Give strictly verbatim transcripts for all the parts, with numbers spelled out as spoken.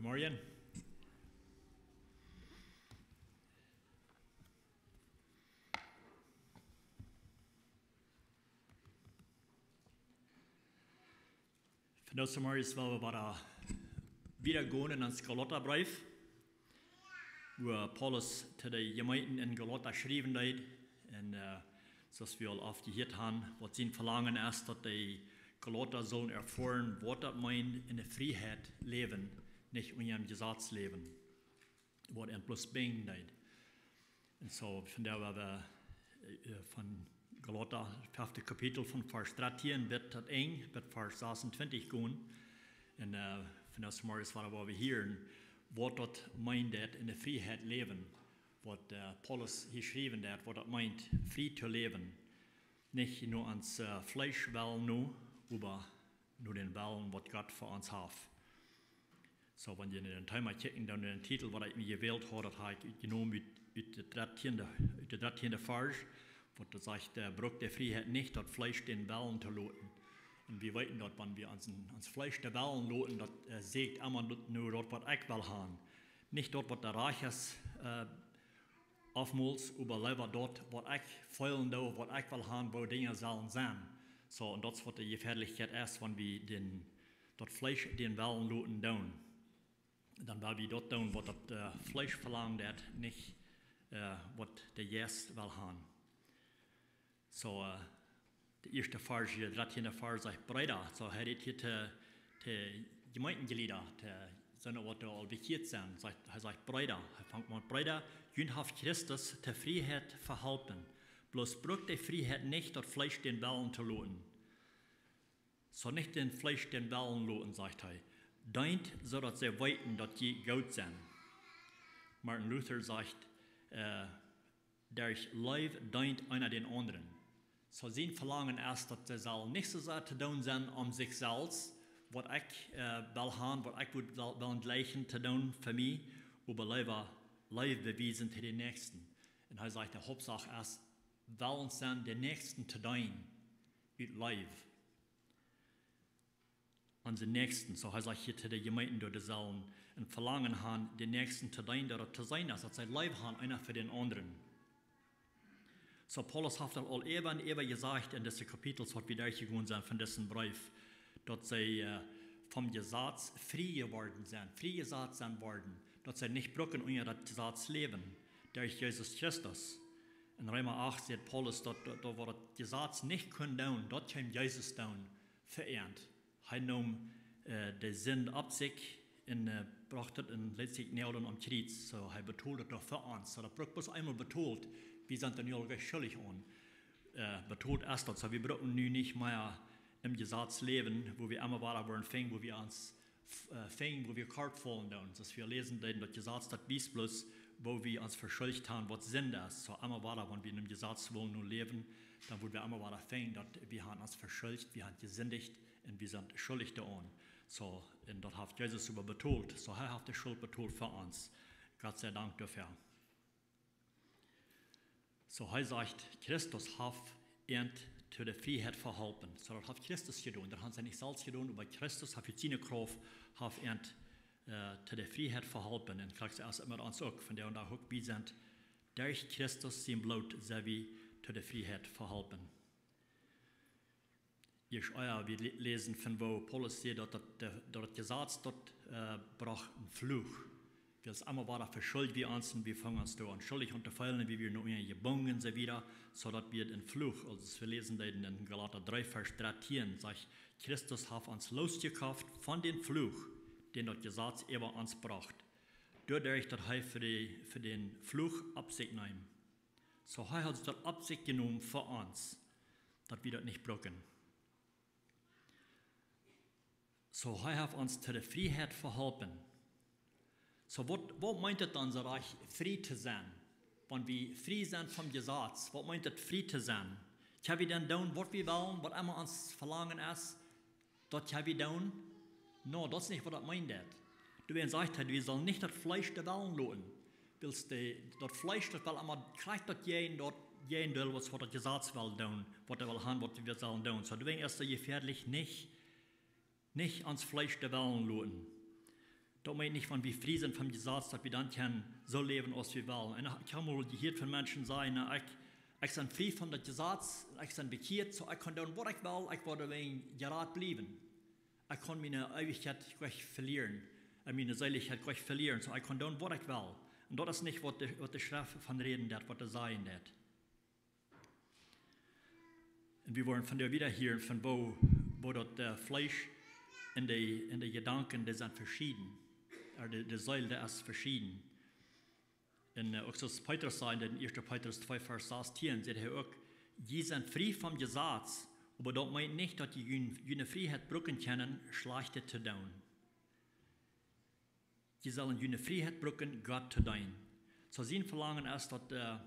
Morjen. Vondoag zemorjes well wie wada wieda gonen en ons Galatabreef, wua Paulus to de Jemeenten en Galata schriewen deed. Un, äh, soo aus wie aul oft jehieet haben, waut sien Velangen es, daut de Galata sellen erfoaren, waut daut meent, en de Frieheit läwen, nich unja daut Jesaz läwen, waut an bloos binjen deed. Un soo, vondoag woa wie, äh, von Galata, fefte Kapitel, von Varsch dartieen bat daut Enj, bat Varsch sasuntwintich gonen. Un, äh, vondoag zemorjes woa wie hieren, waut daut meent, daut en de Frieheit läwen, waut, äh, Paulus hia schriewen deed, waut daut meent, frie to läwen. Nich no ons, äh, Fleesch wellen no, oba no dän Wellen, waut Gott fa ons haft. Soo, wan jie no daut Thema kjikjen, dan dän Titel, waut ekj mie jewält haud, daut haud ekj jenomen ut, ut de dartieende, ut de dartieende Varsch, waut daut sajcht, äh, brukt de Frieheit nich, daut Fleesch dän Wellen to loten. Un wie weeten daut, wan wie ons, ons Fleesch dän Wellen loten, daut, äh, sieekjt emma daut, no daut, waut ekj well haben. Nich daut, waut de Rajcht es, äh, oftmols, oba leewa daut, waut ekj feelen doo, waut ekj well haben, woo Dinja sellen sennen. Soo, un daut es, waut de Jefäadlichkjeit es, wan wie dän, daut Fleesch dän Wellen loten doonen. Dan woa wie daut doonen, waut daut, äh, Fleesch velangt, daut nich, äh, waut de Jeist well haben. Soo, äh, de ieeschte Varsch, de dartieende Varsch sajcht Breeda. Soo, hee rät hia to, to Jemeentenjlieda, to soone, waut aul bekjieet sent. Sajcht, hee sajcht Breeda. Hee fangt aun: Breeda, junt haft Christus to Frieheit vehalpen. Bloos brukt de Frieheit nich, daut Fleesch dän Wellen to loten. Soo, nich daut Fleesch dän Wellen loten, sajcht hee. Deent, soo daut see weeten, daut jie goot sent. Martin Luther sajcht, äh, derch Leew deent eena dän aundren. Soo, sien Velangen es, daut see sellen nich soo sea to doonen sennen om sikj selfst, waut ekj, äh, well haben, waut ekj wudd wel-, wellen jlikjen to doonen fa mie, oba leewa Leew bewiesen to dän Näakjsten. Un hee sajcht, de Hauptsach es, wellen sennen, dän Näakjsten to deenen, ut Leew. Onsen Näakjsten, soo hee sajcht hia to de Jemeenten doa, dee sellen een Velangen haben, dän Näakjsten to deenen, daut daut to sennen es, daut see Leew haben, eena fa dän aundren. Soo, Paulus haft daut aul äwa un äwa jesajcht en dise Kapitels, waut wie derchjegonen sent von disen Breef, daut see, äh, vom Jesaz frie jeworden sent, friejesat sent worden, daut see nich brucken unja daut Jesaz läwen, derch Jesus Christus. En Reema acht sajcht Paulus, daut, daut, daut waut daut Jesaz nich kunn doonen, daut kunn Jesus doonen fa an. Hee neem, äh, de Sind opp sikj un, äh, brocht et un leet sikj näajlen aum Kjriez. Soo, hee betold et doa fa ons. Soo, daut brukt bloos eemol betolt. Wie sent doa nu aul rajcht schuldich aun. Äh, betolt es daut. Soo, wie brucken nu nich mea em Jesaz läwen, wua wie emma wada woaren finjen, wua wie ons f-, äh, finjen, wua wie kort faulen doonen. Soo aus wie läsen deeden, daut Jesaz, daut wiest bloos, wua wie ons veschuldicht haben, waut Sind es. Soo, emma wada, wan wie en däm Jesaz wellen nu läwen, dan woa wie emma wada finjen, daut wie haben ons veschuldicht, wie haben jesindicht un wie sent schuldich doaraun. Soo, un daut haft Jesus oba betolt. Soo, hee haft de Schult betolt fa ons. Gott sie Dank doafäa. Soo, hee sajcht, Christus haft an to de Frieheit vehalpen. Soo, daut haft Christus jedonen. Daut haft hee nich selfst jedonen, oba Christus haft ut siene Krauft, haft an, äh, to de Frieheit vehalpen. Un krakjt soo es et met ons uk. Vondoag dän Dach uk, wie sent derch Christus sien Bloot sent wie to de Frieheit vehalpen. Ieescht, ah jo, wie lä-, läsen von woo Paulus sajcht, daut daut, de, daut daut Jesaz daut, äh, brocht een Fluch. Wiels emma wada veschuldicht wie ons un wie fungen ons doa aun schuldich aun to feelen, wie wieren unja jebungen un soo wieda, soo daut wia een Fluch. Aulsoo, aus wie läsen deeden en Galata dree, Varsch dartieen, sajcht, Christus haft ons loosjekoft von dän Fluch, dän daut Jesaz äwa ons brocht. Doaderch, daut hee fa de, fa dän Fluch opp sikj neem. Soo, hee haft daut opp sikj jenomen fa ons, daut wie daut nich brucken. Soo, hee haft ons to de Frieheit vehalpen. Soo, waut, waut meent et dan soo rajcht, frie to sennen? Wan wie frie sent vom Jesaz, waut meent et, frie to sennen? Kjenn wie dan doonen, waut wie wellen, waut emma ons Velangen es, daut kjenn wie doonen? Nä, daut es nich, waut daut meent. Doawäajen sajcht hee, wie sellen nich daut Fleesch dän Wellen loten. Wiels de, daut Fleesch, daut well emma krakjt daut jäajen, daut jäajen doonen, waut, waut daut Jesaz well doonen, waut hee well haben, waut wie sellen doonen. Soo, doawäajen es et jefäadlich, nich, nich ons Fleesch dän Wellen loten. Daut meent nich, wan wie frie sent vom Jesaz, daut wie dan kjennen soo läwen aus wie wellen. Un ekj hab mol jehieet von Menschen sajen: "Na, ekj, ekj sie frie von daut Jesaz, ekj sie bekjieet, soo ekj kaun doonen waut ekj well, ekj woa wäajen jerat bliewen. Ekj kaun miene Eewichkjeit nich velieren, un miene Seelichkjeit nich velieren, soo ekj kaun doonen waut ekj well." Un daut es nich waut de, waut de Schreft von räden deit, waut dee sajen deit. Un wie woaren vondoag wada hieren von woo, woo daut, äh, Fleesch un de, un de Jedanken, dee sent veschieden. Ooda de, de Seel, dee es veschieden. Un, äh, uk soo aus Petrus säd en ieeschte Petrus twee Varsch sastieen, sajcht hee uk: "Jie sent frie vom Jesaz, oba daut meent nich, daut jie jun-, june Frieheit brucken kjennen, Schlajchtet to doonen." Jie sellen june Frieheit brucken, Gott to deenen. Soo sien Velangen es daut, äh,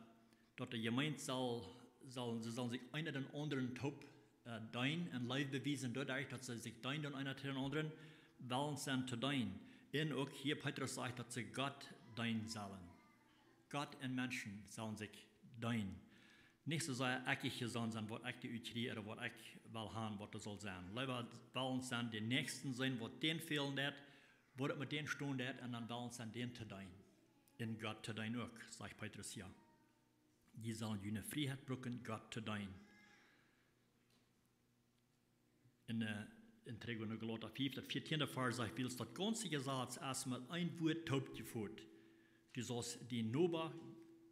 daut de Jemeent saul, saul, see sellen sikj eena dän aundren toop, äh, deenen un Leew bewiesen, doaderch daut see sikj deenen, eena dän aundren, wellens sent to deenen. Un uk hia Petrus sajcht, daut see Gott deenen sellen. Gott un Menschen sellen sikj deenen. Nich soo sea ekj jesonnen sennen, waut ekj doa utkjrie ooda waut ekj well haben, waut et saul sennen. Leewa wellens sennen, dän Näakjsten seenen, waut dän fälen deit, waut et met dän stonen deit, un dan wellens sennen, dän to deenen. Un Gott to deenen uk, sajcht Petrus hia. Jie sellen june Frieheit brucken, Gott to deenen. En, äh, en trigj no Galata fief, daut vieetieende Varsch sajcht: "Wiels daut gaunze Jesaz es met een Wuat toopjefot: Du saust dien Noba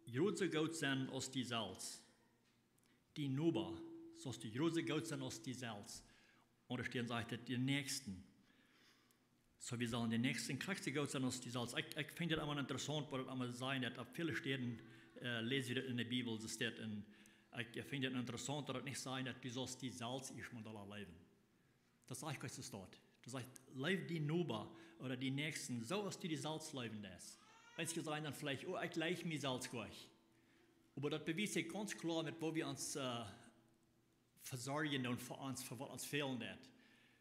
jrod soo goot sennen aus die selfst." Dien Noba, saust du jrod soo goot sennen aus die selfst. Aundre Städen sajcht et, dän Näakjsten. Soo, wie sellen dän Näakjsten krakjt soo goot sennen aus die selfst. Ekj, ekj finj daut emma interessaunt, waut et emma sajcht, daut opp väle Städen, äh, läs wie daut en de Bibel, soo steit. Un ekj finj daut interessaunt, daut et nich sajcht, daut du saust die selfst ieescht mol dolla leewen. Daut sajcht nich soo. Daut sajcht: "Leew dien Noba ooda dien Näakjsten soo aus du die selfst leewen deist." Eenje sajen dan veleicht: "Oh, ekj leew mie selfst nich." Oba daut bewiest sikj gaunz kloa met woo wie ons, äh, vesorjen doonen fa ons, fa waut ons fälen deit.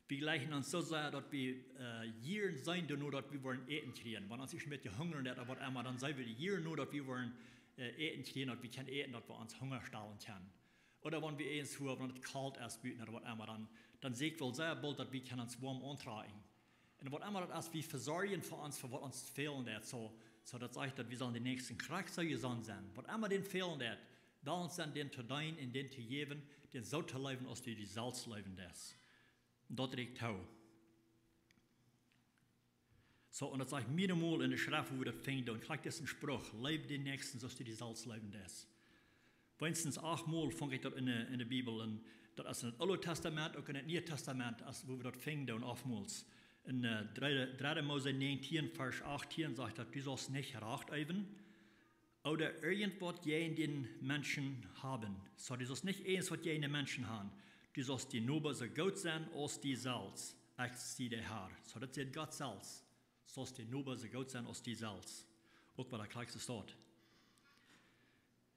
Wie jlikjen ons soo sea, daut wie, äh, jieren seenen doano, daut wie woaren Äten kjrieen. Wan ons ieescht een bät hungren deit ooda waut emma, dan sent wie jieren no, daut wie woaren, äh, Äten kjrieen, daut wie kjennen äten, daut wie ons Hunga stellen kjennen. Ooda wan wie eent haben, wan et kolt es buten ooda waut emma, dan, dan seenen wie sea boolt, daut wie kjennen ons woam auntrakjen. Un waut emma daut es, wie vesorjen fa ons, fa waut ons fälen deit. Soo, soo daut sajcht, daut wie sellen dän Näakjsten krakjt soo jesonnen sennen. Waut emma dän fälen deit, wellens sennen, dän to deenen un dän to jäwen, dän soo to leewen aus du die selfst leewen deist. Daut rieekjt too. Soo, un daut sajcht mieremol en de Schreft, woo wie daut finjen, un krakjt disen Spruch: "Leew dän Näakjsten soo aus du die selfst leewen deist." Weens acht mol finj ekj daut en de, en de Bibel. Un daut es en daut Oole Tastament, uk en daut Niee Tastament, aus woo wie daut finjen doonen oftmols. En, äh, dredde, dredde Mose näajentieen, Varsch achtieen sajcht daut: "Du saust nich Rach äwen ooda irjent waut jäajen dän Menschen haben." Soo, du saust nich irjent waut jäajen dän Menschen haben. Du saust dien Noba soo goot sennen aus die selfst. Ekj sie de Herr. Soo, daut sajcht Gott selfst. Saust dien Noba soo goot sennen aus die selfst. Uk waut daut krakjt steit.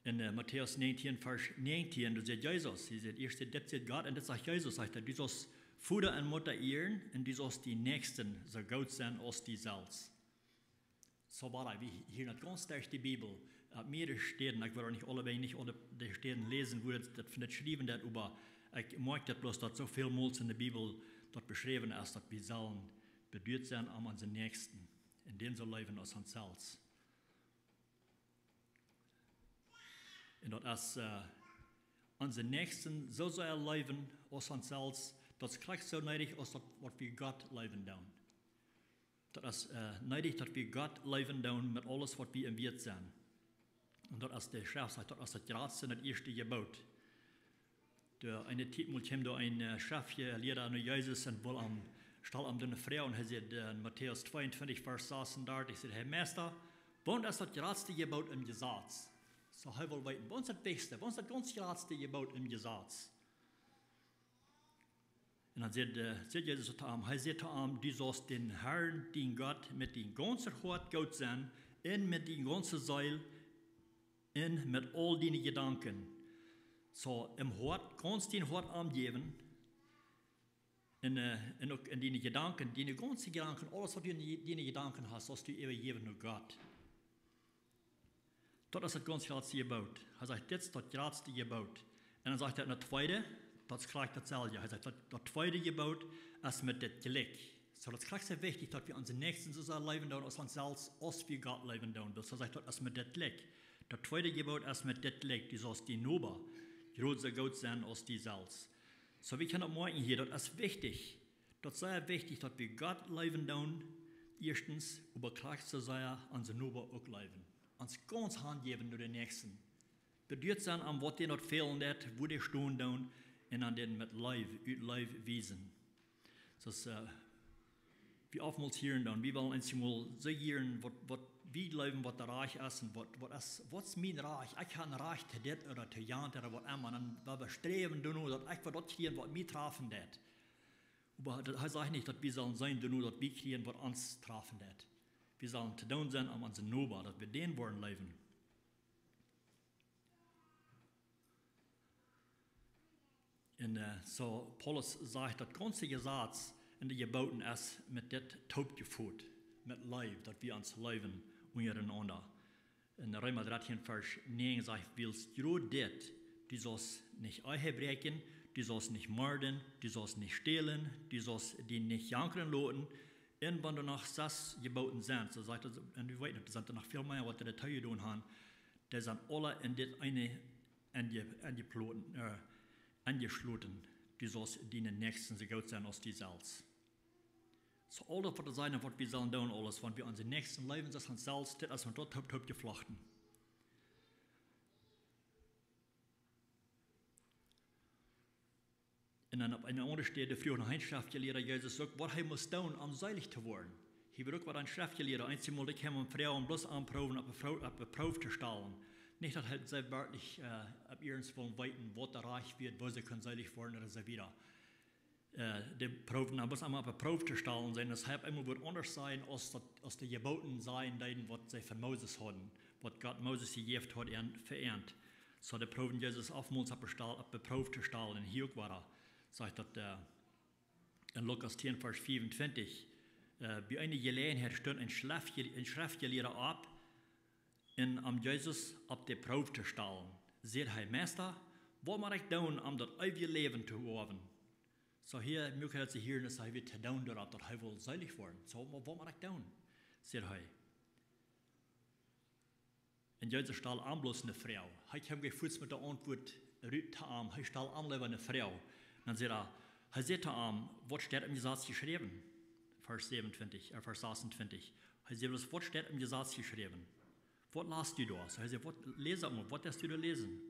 En, äh, Matäus näajentieen, Varsch näajentieen, doa sajcht Jesus, hee sajcht ieescht, dit sajcht Gott, un dit sajcht Jesus, sajcht hee: "Du saust Voda un Mutta ieren, un du saust dien Näakjsten soo goot sennen aus die selfst." Soo woat wie hia nich gaunz derch de Bibel, äh, mierere Städen, ekj well nich aule, nich aule de Städen läsen, woo daut, daut von daut jeschräwen woat, oba ekj moakj daut bloos, daut soo väl mol en de Bibel daut beschräwen es, daut wie sellen bedocht sennen aun onsen Näakjsten un dän soo leewen aus ons selfst. Un daut es, äh, onsen Näakjsten soo sea leewen aus ons selfst, daut es krakjt soo needich aus daut, waut wie Gott leewen doonen. Daut es, äh, needich, daut wie Gott leewen doonen met aules, waut wie em Wieet sent. Un daut es, de Schreft sajcht, daut es daut jratste un daut ieeschte Jeboot. Doa eene Tiet mol kjeem doa een, äh, Schreftjelieda no Jesus un wull am, stald am eene Froag, un hee säd, äh, en Matäus tweeuntwintich, Varsch sasuntachentich, säd hee: "Meista, waut es daut jratste Jeboot em Jesaz?" Soo, hee wull weeten, waut es daut wichtichste, waut es daut gaunz jratste Jeboot em Jesaz? Un dan säd, äh, säd Jesus to am, hee säd to am: "Du saust dän Herrn, dienen Gott, met dien gaunzet Hoat goot sennen, un met diene gaunze Seel, un met aul diene Jedanken." Soo, em Hoat, gaunz dien Hoat am jäwen, un, äh, un uk en diene Jedanken, diene gaunze Jedanken, aules waut du en die-, diene Jedanken hast, saust du äwajäwen no Gott. Daut es daut gaunz jratste Jeboot. Hee sajcht, dit es daut jratste Jeboot. Un dan sajcht hee daut tweede, daut es krakjt daut selwje. Hee sajcht, daut, daut tweede Jeboot es met dit jlikj. Soo, daut es krakjt soo wichtich, daut wie onse Näakjsten soo sea leewen doonen aus ons selfst, aus wie Gott leewen doonen. Daut sajcht, daut es met dit jlikj. Daut tweede Jeboot es met dit jlikj, du saust dien Noba jrod soo goot sennen aus die selfst. Soo, wie kjennen daut moakjen hia, daut es wichtich. Daut es sea wichtich, daut wie Gott leewen doonen, ieeschtens, oba krakjt soo sea onse Noba uk leewen. Ons gaunz hanjäwen no dän Näakjsten. Beduat sennen aun waut dän daut fälen deit, wua dee stonen doonen, un aun dän met Leew, ut Leew wiesen. Soo aus, äh, wie oftmols hieren doonen, wie wellen eenjemol soo hieren, waut, waut wie jleewen, waut de Rajcht es un waut, waut es, waut es mien Rajcht? Ekj hab een Rajcht to dit ooda to jant ooda waut emma. Un dan, wan wie sträwen doano, daut ekj woa daut kjrieen, waut mie trafen deit. Oba daut, hee sajcht nich, daut wie sellen sennen doano, daut wie kjrieen, waut ons trafen deit. Wie sellen to doonen sennen aun onsen Noba, daut wie dän woaren leewen. Un, äh, soo, Paulus sajcht, daut gaunze Jesaz un de Jebooten es met dit toopjefot, met Leew, daut wie ons leewen unjarenaunda. En Reema dartieen Varsch näajen sajcht, wiels jrod dit, du saust nich Ehe bräakjen, du saust nich morden, du saust nich stälen, du saust die nich jankren loten, un wan doa noch sas Jebooten sent, soo sajcht daut, un wie weeten, doa sent noch väl mea, waut dee doa jedonen haben, dee sent aule en dit eene enje-, enjeploten, äh, enjeschloten. Du saust dienen Näakjsten soo goot sennen aus die selfst. Soo, aules waut wie sajen, waut wie sellen doonen, aules, wan wie onse Näakjsten leewen, soo aus ons selfst, dit es met daut toop, toopjeflochten. Un dan opp eene aundre Städ fruach noch een Schreftjelieeda Jesus uk, waut hee must doonen, om seelich to woaren. Hia wort uk waut een Schreftjelieeda, eenjemol dee kjeem aun Froagen, bloos aunproowen, opp de Proo-, opp de Proow to stalen. Nich daut hee, see werkjlich, äh, opp iernst wullen weeten, waut doa rajcht wia, woo see kunnen seelich woaren ooda soo wieda. Äh, dee proowden am bloos emol opp de Proow to stalen, soo aus hee opp eemol wudd aundasch sajen, aus daut, aus de Jebooten sajen deeden, waut see von Moses hauden, waut Gott Moses jejäft haud, an, fa an. Soo, dee proowden Jesus oftmols opp de Stal-, opp de Proow to stalen. Un hia uk wada, sajcht daut, äh, en Lukas tieen, Varsch veeauntwintich, äh, bie eene Jeläajenheit stunt een Schreftje-, een Schreftjelieeda opp un om Jesus opp de Proow to stalen. Säd hee: "Meista, waut mott ekj doonen, om daut eewje Läwen to erwerwen?" Soo hia, muak hee daut see hieren, daut hee wia to doonen doaropp, daut hee wull seelich woaren. Soo, "Waut, waut mott ekj doonen?" säd hee. Un Jesus stald am bloos eene Froag. Hee kjeem nich fuaz met de Auntwuat rut to am. Hee stald am leewa eene Froag. Dan säd hee, hee säd to am: "Waut steit em Jesaz jeschräwen?" Varsch säwenuntwintich, äh, Varsch sasuntwintich. Hee säd bloos: "Waut steit em Jesaz jeschräwen? Waut last du doa?" Soo hee säd: "Waut, läs daut mol, waut deist du doa läsen?"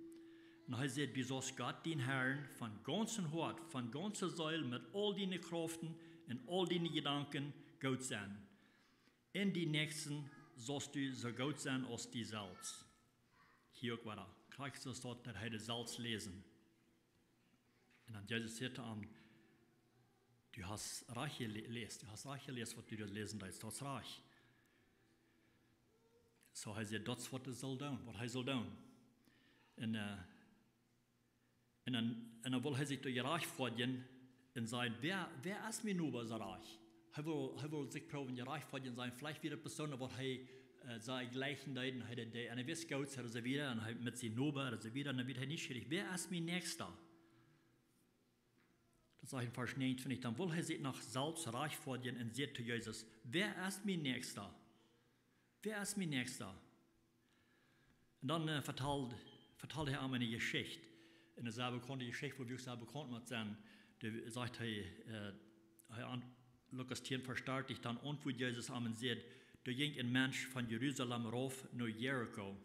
Un hee säd: "Du saust Gott, dienen Herrn, von gaunzem Hoat, von gaunzer Seel, met aul diene Kjraften un aul diene Jedanken goot sennen. Un dienen Näakjsten saust du soo goot sennen aus die selfst." Hia uk wada, krakjt soo aus daut, daut hee daut selfst läsen. Un dan Jesus säd to am: "Du hast rajcht jele-, läst, du hast rajcht jeläst, waut du doa läsen deist, daut es rajcht." Soo hee säd, daut es waut hee saul doonen, waut hee saul doonen. Un, äh, un dan, un dan wull hee sikj doa jerajchtfoadjen un säd: "Wäa, wäa es mien Noba soo rajcht?" Hee wull, hee wull sikj proowen jerajchtfoadjen sennen, veleicht wia de Persoon, waut hee, äh, soo jlikjen deed, un hee deed, un hee wist goot, soo wieda, un hee met sien Noba, soo wieda, un dan wort hee nieschierich: "Wäa es mien Näakjsta?" Daut sajcht en Varsch näajenuntwintich: Dan wull hee sikj noch selfst rajchtfoadjen un säd to Jesus: "Wäa es mien Näakjsta? Wäa es mien Näakjsta?" Un dan, äh, vetald, vetald hee am eene Jeschicht. Un daut es eene bekaunt Jeschicht, wua wie uk sea bekaunt met sent. Doa sajcht hee, äh, hee an, Lukas tieen, Varsch dartich: Dan auntwuat Jesus am un säd: Doa jinkj een Mensch von Jerusalem rauf no Jericho.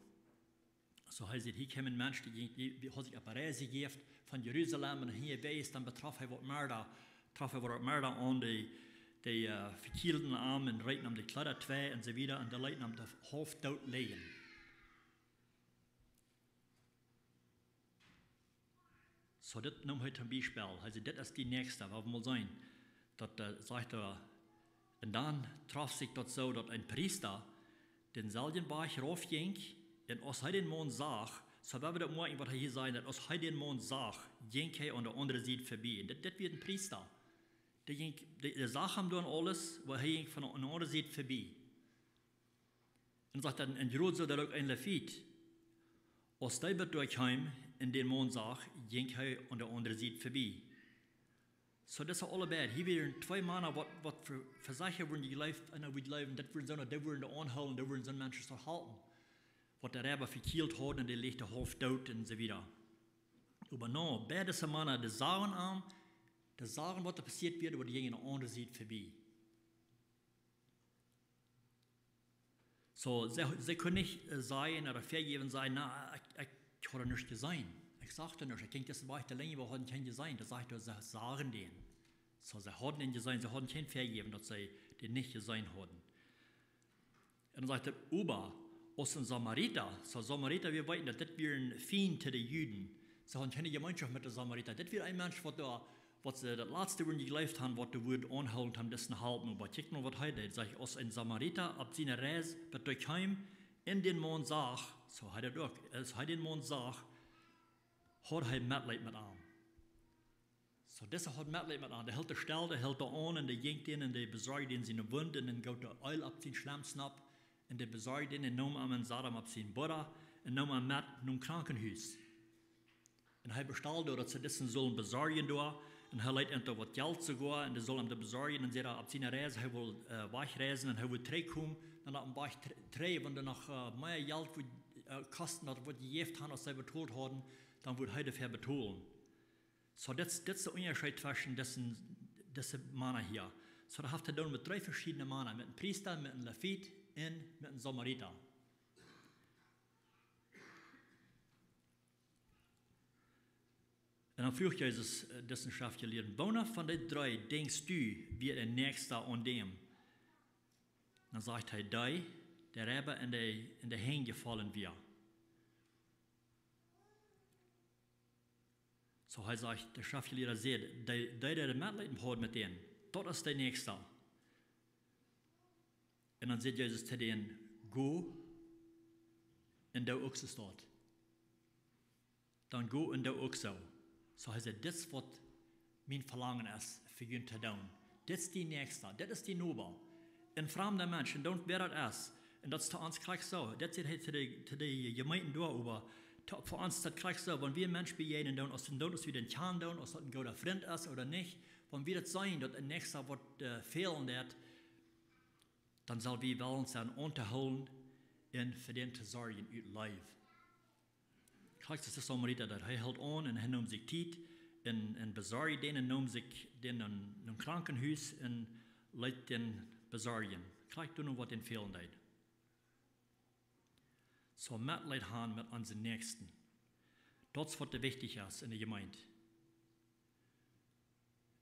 Soo hee sajcht, hia kjeem een Mensch, dee jinkj, dee, dee haud sikj opp eene Reis jejäft von Jerusalem, un hia wia, dan trof hee waut Merda, trof hee waut Merda aun, dee, dee, äh, vekjielden am un reeten am de Kjleeda twei un soo wieda, un dee leeten am doa haulf doot lijen. Soo, dit neem hee toom Biespel. Hee säd: "Dit es dien Näakjsta, waut wie mol seenen." Daut, äh, sajcht hee, un dan trof sikj daut soo, daut een Priesta dänselwjen Wajch rauf jinkj, un aus hee dän Maun sach, soo woa wie daut moakjen, waut hee hia säd, daut aus hee dän Maun sach, jinkj hee aun de aundre Sied verbie. Un dit, dit wia een Priesta. Dee jinkj, dee, dee sach am doonen aules, oba hee jinkj von de aundre Sied verbie. Un sajcht dan, un jrod soo deed uk een Levit. Aus dee bat doa kjeem un dän Maun sach, jinkj hee aun de aundre Sied verbie. So, daut es aul bad. Hia wieren twee Mana, waut, waut fa, fa sikj wudden jejleeft, un wie jleewen, daut wudden soone, dee wudden doa aunhoolen, dee wudden soone Menschen soo halpen. Waut de Reiba vekjielt haud un dee licht haulf doot un soo wieda. Oba nä, beid dise Mana, dee sagen am, dee sagen, waut doa passieet wia, oba dee jinjen aun de Sied vebie. So, see, see kunnen nich, äh, sajen ooda väajäwen, sajen: "Na, ekj, ekj haud nuscht jeseenen. Ekj sach doa nuscht. Ekj jinkj disen Wajch de Lenj, wie hauden kjeen jeseenen." Daut sajcht doa, see sagen dän. So, see hauden dän jeseenen, see hauden kjeen väajäwen, daut see dän nich jeseenen hauden. Un dan sajcht et: "Oba aus een Samarita", so Samarita, wie weeten, daut dit wieren Fiend to de Juden. See hauden kjeene Jemeenschoft met de Samarita. Dit wia een Mensch, waut doa, waut see daut latste wudden jejleeft haben, waut doa wudd aunhoolen, om disen to halpen. Oba kjikj mau, waut hee deed. Sajcht: "Aus een Samarita opp siene Reis bat doa kjeem un dän Maun sach", so hee daut uk, aus hee dän Maun sach, haud hee Metleet met am. So, dise haud Metleet met am. Dee hilt doa stell, dee hilt doa aun un dee jinkj dän un dee besorjd dän siene Wund un dee goot doa Eelj opp sien Schlemmsnopp. Un dee besorjd dän un neem am un sad am opp sien Bodda un neem am met nom Krankenhus. Un hee bestald doa, daut see disen sullen besorjen doa. Un hee leet an doa waut Jelt soogoa un dee sull am daut besorjen. Un säd, opp siene Reis, hee wull, äh, wajchreisen un hee wull trigjkomen. Dan opp dän Wajch tr-, trigj, wan doa noch, äh, mea Jelt wudd, äh, kosten, daut wudd jejäft haben, aus see betolt hauden, dan wudd hee doafäa betolen. So, dit, dit es de Unjascheet tweschen dise, dise Mana hia. So, daut haft to doonen met dree veschiedne Mana. Met een Priesta, met een Levit un met een Samarita. Un dan fruach Jesus, äh, disen Schreftjelieeden: "Woona von dee dree denkjst du, wia de Näakjsta aun däm?" Dan sajcht hee: "Dee, dee de Reiba en de, en de Henj jefollen wia." So, hee sajcht, de Schreftjelieda säd: "Dee, dee, dee Metleet haud met dän, daut es de Näakjsta." Un dan säd Jesus to dän: "Go un doo uk soo." Dan go un doo uk soo. So, hee säd: "Dit es waut mien Velangen es fa junt to doonen. Dit es dien Näakjsta, dit es dien Noba. Een framda Mensch, un dan wäa daut es." Un daut es to ons krakjt soo. Daut sajcht hee to de, to de Jemeenten doa, oba to, fa ons es daut krakjt soo, wan wie een Mensch bejäajnen doonen, aus wie dän kjanen doonen, aus daut een gooda Frint es ooda nich, wan wie daut seenen, daut een Näakjsta waut, äh, fälen deit, dan sell wie wellen sennen aun to hoolen un fa dän to sorjen ut Leew. Krakjt es de Samarita, daut hee hilt aun un hee neem sikj Tiet un, un besorjd dän un neem sikj dän nom, nom Krankenhus un leet dän besorjen. Krakjt doonen, waut dän fälen deed. So, Metleet haben met onse Näakjsten. Daut es waut doa wichtich es en de Jemeent.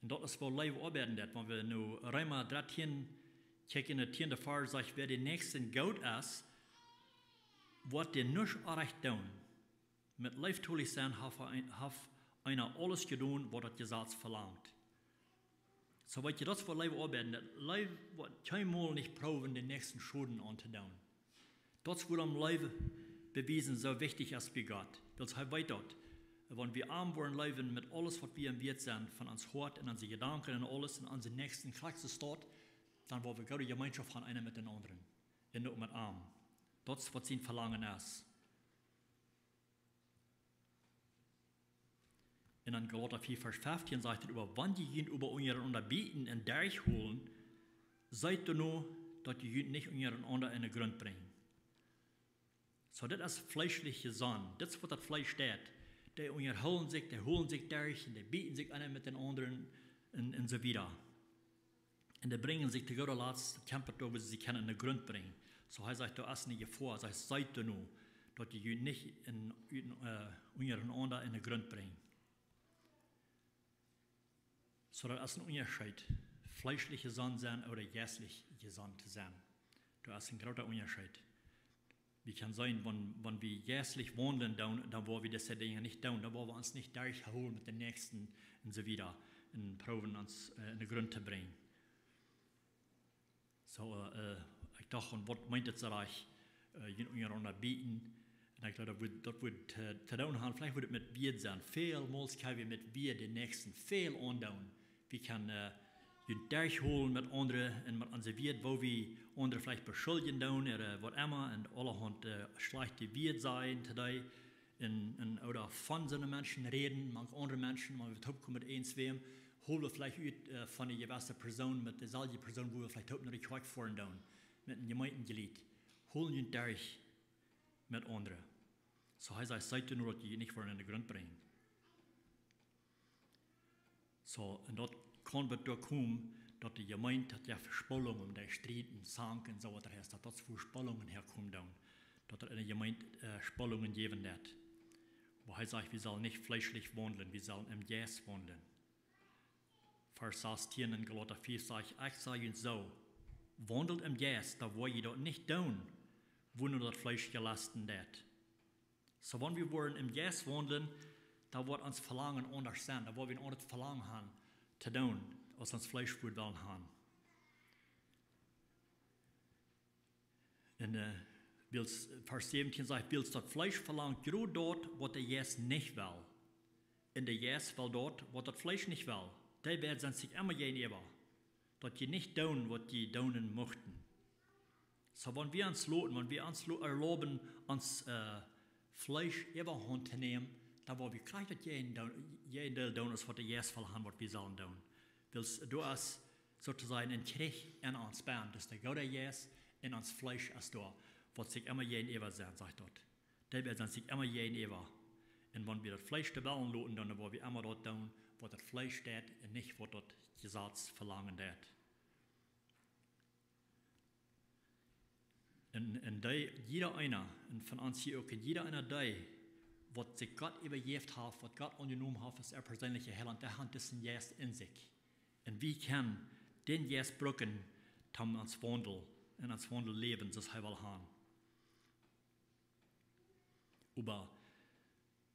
Un daut es woo Leew oabeiden deit, wan wie nu Reema dartieen kjikjen, de tieende Varsch sajcht: "Wäa dän Näakjsten goot es, woat dän nuscht orrajcht doonen. Met leeftolich sennen haft een, haft eena aules jedonen, waut daut Jesaz velangt." So, weet jie, daut es woo Leew oabeiden deit. Leew woat kjeenmol nich proowen, dän Näakjsten Schoden auntodoonen. Daut es wuarom Leew bewiesen soo wichtich es bie Gott. Wiels hee weet daut, wan wie am woaren leewen met aules, waut wie am wieet sent, von ons Hoat un onse Jedanken un aules un onse Näakjsten krakjt soo staut, dan woa wie goode Jemeenschoft haben, eena met dän aundren. Un uk met am. Daut es waut sien Velangen es. Un en Galata vea Varsch feftieen sajcht et: "Oba wan jie junt oba unjarenaunda bieten un derchhoolen, seet doano, daut jie junt nich unjarenaunda en de Grunt brinjen." So, dit es fleeschlich jesonnen. Dit es waut daut Fleesch deit. Dee unjahoolen sikj, dee hoolen sikj derch un dee bieten sikj eena met dän aundren un, un soo wieda. Un dee brinjen sikj to gooda Latst, kjempen doa, woo see sikj kjennen en de Grunt brinjen. So, hee sajcht, doa es eene Jefoa, hee sajcht, seet doano, daut jie junt nich en, en, äh, unjarenaunda en de Grunt brinjen. So, daut es een Unjascheet, fleeschlich jesonnen sennen ooda jeistlich jesonnen to sennen. Daut es een groota Unjascheet. Wie kjennen seenen, wan, wan wie jeistlich waundlen doonen, dan woa wie dise Dinja nich doonen. Dan woa wie ons nich derchhoolen met dän Näakjsten un soo wieda. Un proowen ons, äh, en de Grunt to brinjen. So, äh, ekj docht, un waut meent et soo rajcht, äh, junt unjarenaunda bieten? Un ekj jleew, daut wudd, daut wudd, äh, to doonen haben, veleicht wudd et met Wieed sennen. Välmols kjenn wie met Wieed dän Näakjsten väl aundoonen. Wie kjennen, äh, junt derchhoolen met aundre un met onse Wieed, woo wie aundre veleicht beschuldjen doonen, ooda, äh, waut emma, un aulahaunt, äh, schlajchte Wieed sajen to dee, un, un, ooda von soone Menschen räden, mank aundre Menschen, wan wie toopkomen met eenswäm, Hol wie veleicht ut, äh, von eene gewisse Persoon, met deeselwje Persoon, wua wie veleicht hoopen, daut ekj foaren doonen, met een Jemeentejleet. Hol junt derch met aundre. Soo hee sajcht, seet nu, daut jie nich woaren en de Grunt brinjen. Soo, un daut kaun doatoo komen, daut de Jemeent, daut jeft Spaltungen, de Striet un Zank un soo waut, daut es, daut daut fa Spaltungen häakomen doonen. Daut et en de Jemeent, äh, Spaltungen jäwen deit. Oba hee sajcht, wie sellen nich fleeschlich waundlen, wie sellen em Jeist waundlen. Varsch sastieen en Galata fief sajcht, ekj saj junt soo, waundelt em Jeist, dan woa jie daut nich doonen, wua nu daut Fleesch jelusten deit. Soo, wan wie woaren em Jeist waundlen, dan woat ons Velangen aundasch sennen, dan woa wie een aundret Velangen haben to doonen, aus ons Fleesch wudd wellen haben. Un, äh, wiels, Varsch säwentieen sajcht, wiels daut Fleesch velangt jrod daut, waut de Jeist nich well. Un de Jeist well daut, waut daut Fleesch nich well. Dee beid sent sikj emma jäajenäwa, daut jie nich doonen, waut jie doonen muchten. Soo, wan wie ons loten, wan wie ons lo-, erlauben, ons, äh, Fleesch äwahaunt to nämen, dan woa wie krakjt daut Jäajen-, Jäajendeel doonen, aus waut de Jeist well haben, waut wie sellen doonen. Wiels doa es, soo to sajen, een Kjrich en ons bennen. Daut es de goode Jeist un ons Fleesch es doa, waut sikj emma jäajenäwa sent, sajcht daut. Dee beid sent sikj emma jäajenäwa. Un wan wie daut Fleesch de Wellen loten, dan woa wie emma daut doonen, waut daut Fleesch deit un nich waut daut Jesaz velangen deit. Un, un dee, jieda eena, un von ons hia uk, un jieda eena dee, waut sikj Gott äwajäft haft, waut Gott aunjenomen haft aus äa perseenlicha Heilaunt, dee haft disen Jeist en sikj. Un wie kjennen dän Jeist brucken, om ons Waundel, en ons Waundel läwen, soo aus hee well haben. Oba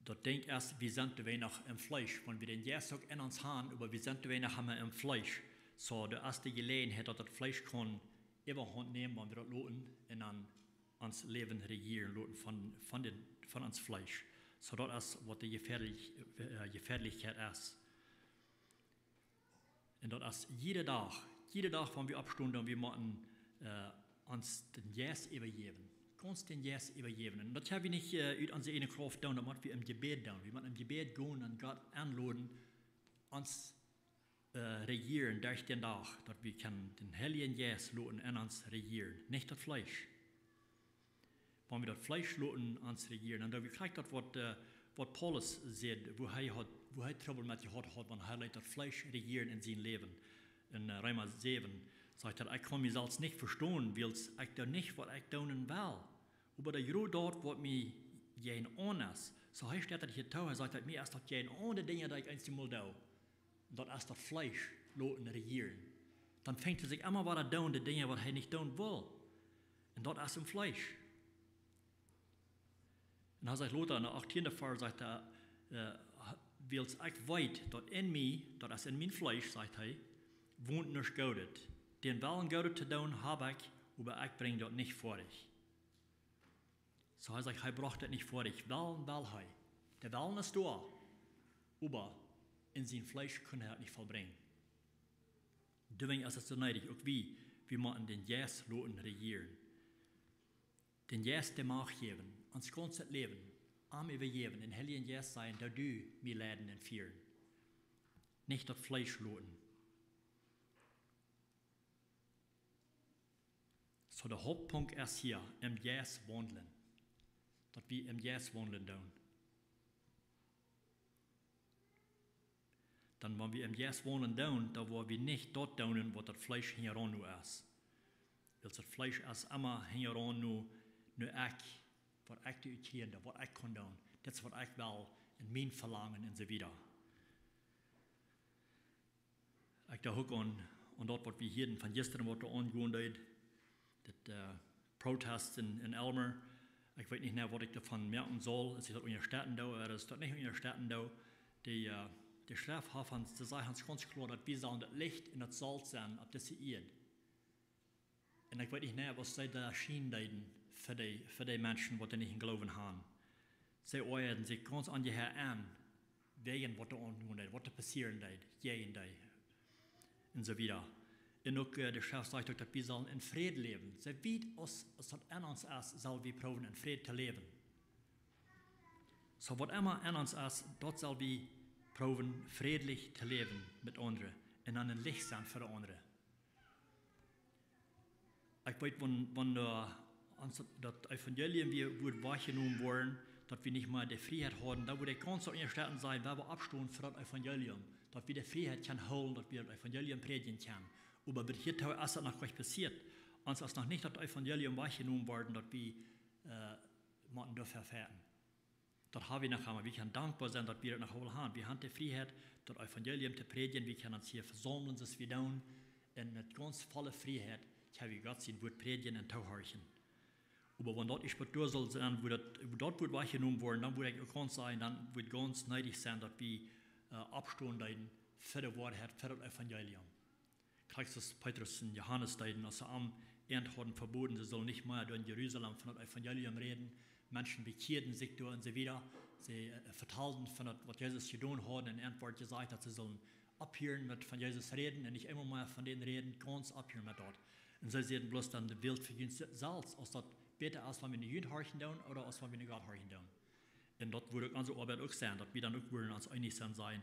daut Dinkj es, wie sent doawäajen noch em Fleesch. Wan wie dän Jeist uk en ons haben, oba wie sent doawäajen noch emma em Fleesch. Soo, doa es de Jeläajenheit, daut daut Fleesch kaun Äwahaunt nämen, wan wie daut loten, un dan ons Läwen rejieren loten von, von dän, von ons Fleesch. Soo, daut es waut de Jefäadlich-, äh, Jefäadlichkjeit es. Un daut es jieda Dach, jieda Dach, wan wie oppstonen, dan wie motten, äh, ons dän Jeist äwajäwen. Gaunz dän Jeist äwajäwen. Un daut kjenn wie nich, äh, ut onse ieejne Krauft doonen, daut mott wie em Jebäd doonen. Wie motten em Jebäd gonen un Gott enloden, ons, äh, rejieren derch dän Dach, daut wie kjennen dän Heiljen Jeist loten en ons rejieren, nich daut Fleesch. Wan wie daut Fleesch loten ons rejieren, dan doo wie krakjt daut waut, äh, waut Paulus säd, wua hee haud, wua hee Trubbel met jehaut haud, wan hee leet daut Fleesch rejieren en sien Läwen. En, äh, Reema säwen sajcht hee, ekj kaun mie selfst nich vestonen, wiels ekj doo nich waut ekj doonen well. Oba dee jrod daut waut mie jäajenaun es. Soo hee steit daut hia too, hee sajcht daut mie es daut jäajenaun de Dinja, dee ekj eensjemol doo. Daut es daut Fleesch loten rejieren. Dan fangt hee sikj emma wada aun doonen de Dinja waut hee nich doonen well. Un daut es em Fleesch. Un hee sajcht lota en dän achtienden Varsch, sajcht hee, äh, wiels ekj weet daut en mie, daut es en mien Fleesch, sajcht hee, wont nuscht Goodet. Dän Wellen Goodet to doonen hab ekj, oba ekj brinj daut nich foadich. Soo hee sajcht, hee brocht daut nich foadich. Wellen well hee. De Wellen es doa. Oba en sien Fleesch kunn hee daut nich vollbrinjen. Doawäajen es et soo needich, uk wie, wie motten dän Jeist loten rejieren. Dän Jeist de Macht jäwen, ons gaunzet Läwen, am äwajäwen, dän Heiljen Jeist sajen, doo du mie leiden un fieren. Nich daut Fleesch loten. Soo, de Hauptpunkt es hia, em Jeist waundlen. Daut wie em Jeist waundlen doonen. Dan, wan wie em Jeist waundlen doonen, dan woa wie nich daut doonen, waut daut Fleesch hinjaraun nu es. Wiels daut Fleesch es emma hinjaraun nu, nu ekj, waut ekj doa utkjrieen doo, waut ekj kaun doonen. Dit es waut ekj well, en mien Velangen un soo wieda. Ekj docht uk aun, aun daut waut wie hia von jistren waut doa aunjegonen deed. Dit, äh, Protest en, en Aylmer. Ekj weet nich mea waut ekj doavon moaken saul, aus ekj daut unjastetten doo, ooda aus ekj daut nich unjastetten doo. De, äh, de Schreft haft ons, dee sajcht ons gaunz kloa, daut wie sellen daut Licht un daut Solt sennen opp dise Ieed. Un ekj weet nich, nä, waut see doa schienen deeden fa de, fa de Menschen, waut doa nich een Gloowen haben. See oajaden sikj gaunz aun de Häa aun, wäajen waut doa aungonen deed, waut doa passieren deed, jäajen dee. Un soo wieda. Un uk, äh, de Schreft sajcht uk, daut wie sellen en Fräd läwen. Soo wiet aus, aus daut aun ons es, sell wie proowen en Fräd to läwen. Soo waut emma aun ons es, daut sell wie proowen frädlich to läwen met aundre un dan een Licht sennen fa de aundre. Ekj weet, wan, wan äh, ons daut Evangelium wia, wudd wajchjenomen woaren, daut wie nich mea de Frieheit hauden, dan wudd ekj gaunz soo enjestalt sennen, wan wie oppstonen fa daut Evangelium, daut wie de Frieheit kjennen hoolen, daut wie daut Evangelium prädjen kjennen. Oba bat hia es daut noch nich passieet. Ons es noch nich daut Evangelium wajchjenomen worden, daut wie äh, motten doafäa fajchten. Daut ha wie noch emma. Wie kjennen dankboa sennen, daut wie daut noch emol haben. Wie haben de Frieheit, daut Evangelium to prädjen. Wie kjennen ons hia vesaumlen, soo aus wie doonen. Un met gaunz volle Frieheit kjenn wie Gott sien Wuat prädjen un toohorchen. Oba wan daut ieescht waut doa saul sennen, wua daut, wua daut Wuat wajchjenomen woat, dan wudd ekj uk gaunz sajen, dan wudd gaunz needich sennen, daut wie äh, oppstonen deeden fa de Woarheit, fa daut Evangelium. Krakjt soo aus Petrus un Johanes deeden, aus see an äant hauden veboden, see sullen nich mea doa en Jerusalem von daut Evangelium räden. Menschen bekjieeden sikj doa un soo wieda. See äh, vetalden von daut, waut Jesus jedonen haud, un äant wort jesajcht, daut see sullen opphieren met von Jesus räden un nich eemol mea von dän räden, gaunz opphieren met daut. Un see säden bloos dan: Wält fa junt se-, selfst, aus daut bäta es, wan wie no junt horchen doonen ooda aus wan wie no Gott horchen doonen. Un daut wudd uk onse Oabeit uk sennen, daut wie dan uk wudden ons eenich sennen, sajen: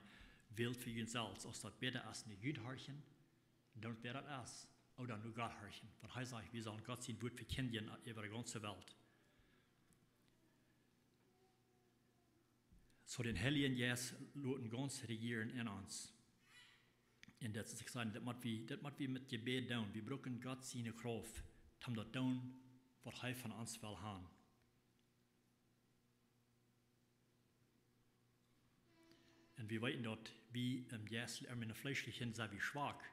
Wält fa junt selfst, aus daut bäta es, no junt horchen, dan wäa daut es, ooda no Gott horchen. Wan hee sajcht, wie sellen Gott sien Wuat vekjindjen äwa de gaunze Welt. Soo dän Heiljen Jeist loten gaunz rejieren en ons. Un daut es, ekj saj, daut mott wie, daut mott wie met Jebäd doonen. Wie brucken Gott siene Krauft, om daut doonen, waut hee von ons well haben. Un wie weeten, daut wie em Jeist, em, em Fleeschlichen sent wie schwak.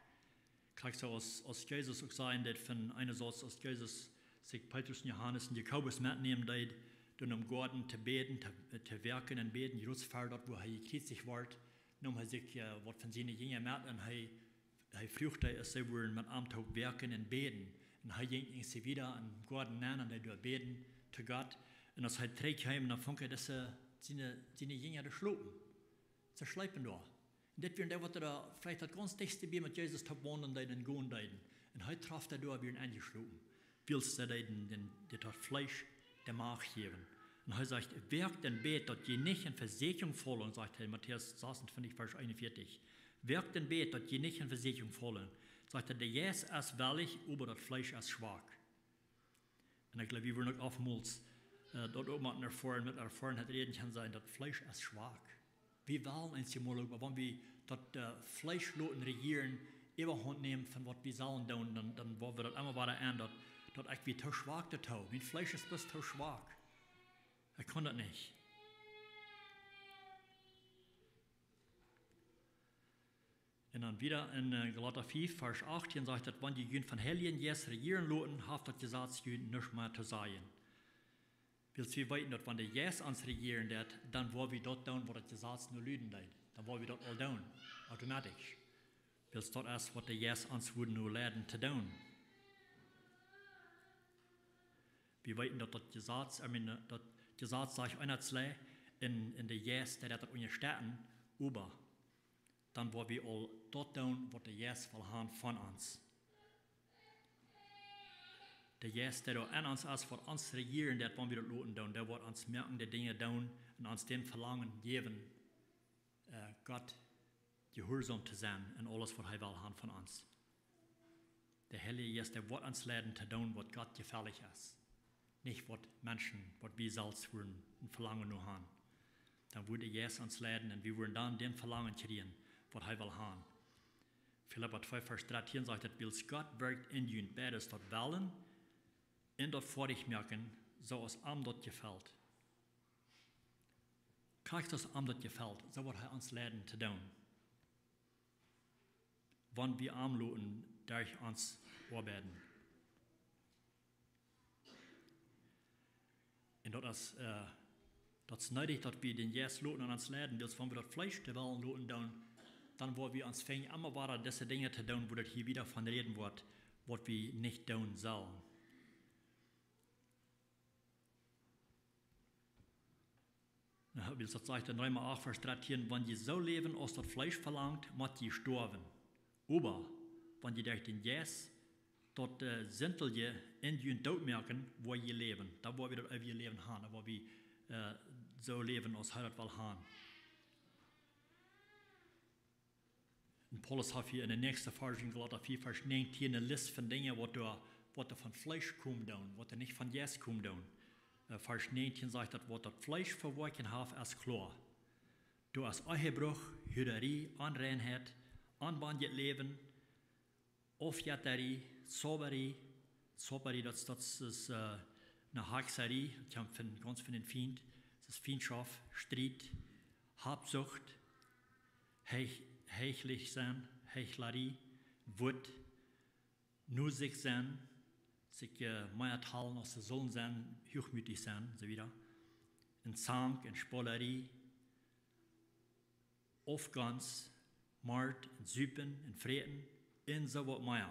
Krakjt soo aus, aus Jesus uk säd, daut von eene Sorte, aus Jesus sikj Petrus un Johanes un Jakobus metnämen deed, dan em Goaden to bäden, to, to woaken un bäden, jrods ver daut, wua hee jekjriezicht wort, neem hee sikj äh, waut von siene Jinja met un hee, hee fruach dee, aus see wudden met am toop woaken un bäden. Un hee jinkj ieescht wieda em Goaden nenn un deed doa bäden to Gott. Un aus hee trigjkjeem, dan funk hee, daut siene, siene Jinja doa schlopen. See schleepen doa. Un dit wieren dee, waut doa veleicht daut gaunz dichtste bie met Jesus toop waundlen deeden un gonen deeden. Un hee trof dee doa, wieren enjeschlopen. Wiels see deeden dän, dän, daut Fleesch de Macht jäwen. Un hee sajcht: Woakt un bät, daut jie nich en Vesieekjunk faulen, sajcht hee, Matäus sasuntwintich, Varsch eenunvieetich. Woakt un bät, daut jie nich en Vesieekjunk faulen. Sajcht hee: De Jeist es wellich, oba daut Fleesch es schwak. Un ekj jleew, wie wudden uk oftmols äh, daut uk motten erfoaren, met Erfoarenheit räden kjennen, sajen, daut Fleesch es schwak. Wie wellen eenjemol uk, oba wan wie daut äh, Fleesch loten rejieren, Äwahaunt nämen von waut wie sellen doonen, dan, dan woa wie daut emma wada aun, daut, daut ekj wia too schwak doatoo. Mien Fleesch es bloos too schwak. Ekj kaun daut nich. Un dan wieda en äh, Galata fief, Varsch achtieen sajcht daut: Wan jie junt vom Heiljen Jeist rejieren loten, haft daut Jesaz junt nuscht mea to sajen. Wiels wie weeten, daut wan de Jeist ons rejieren deit, dan woa wie daut doonen, waut daut Jesaz no luden deit. Dan woa wie daut aul doonen, automatisch. Wiels daut es, waut de Jeist ons wudd no leiden to doonen. Wie weeten, daut daut Jesaz, I mean, daut Jesaz sajcht eent, twee, un, un de Jeist, dee deit daut unjastetten, oba dan woa wie aul daut doonen, waut de Jeist well haben von ons. De Jeist, dee doa en ons es, waut ons rejieren deit, wan wie daut loten doonen, dee woat ons moaken de Dinja doonen un ons daut Velangen jäwen, äh, Gott jehuarsom to sennen en aules, waut hee well haben von ons. De Heilje Jeist, dee woat ons leiden to doonen, waut Gott jefällich es. Nich waut Menschen, waut wie selfst wudden een Velangen no haben. Dan wudd de Jeist ons leiden un wie wudden dan daut Velangen kjrieen, waut hee well haben. Filippa twee, Varsch dartieen sajcht daut: Wiels Gott woakt en junt beides, daut Wellen un daut Foadich moaken, soo aus am daut jefelt. Krakjt soo aus am daut jefelt, soo woat hee ons leiden to doonen, wan wie am loten derch ons oabeiden. Un daut es, äh, daut es needich, daut wie dän Jeist loten aun ons leiden, wiels wan wie daut Fleesch de Wellen loten doonen, dan woa wie ons finjen, emma wada dise Dinja to doonen, wua daut hia wieda von räden woat, waut wie nich doonen sellen. Na, wiels daut sajcht en Reema acht, Varsch dartieen: Wan jie soo läwen, aus daut Fleesch velangt, mott jie stoawen. Oba wan jie derch dän Jeist daut äh, Sintelje en junt doot moaken, woa jie läwen. Dan woa wie daut eewje Läwen haben, dan woa wie äh, soo läwen, aus hee daut well haben. Un Paulus haft hia en de näakjste Varsch en Galata vea, Varsch näajentieen, eene List von Dinja, waut doa, waut doa von Fleesch komen doonen, waut doa nich von Jeist komen doonen. Äh, Varsch näajentieen sajcht daut, waut daut Fleesch fa Woakjen haft, es kloa. Doa es Ehebruch, Huararie, Onreinheit, onbendjet Läwen, Aufjettarie, Zaubarie. Zaubarie, daut, daut es, äh, eene Hakjsarie, daut kjemt von, gaunz von dän Fient. Daut es Fientschoft, Striet, Habsucht, heich-, heichlich sennen, Heichelarie, Wut, no sikj sennen, sikj, äh, mea hoolen aus see sellen sennen, huachmootich sennen, un soo wieda. Un Zank un Spolarie, Aufgonst, Mort un Supen un Fräten un soo waut mea.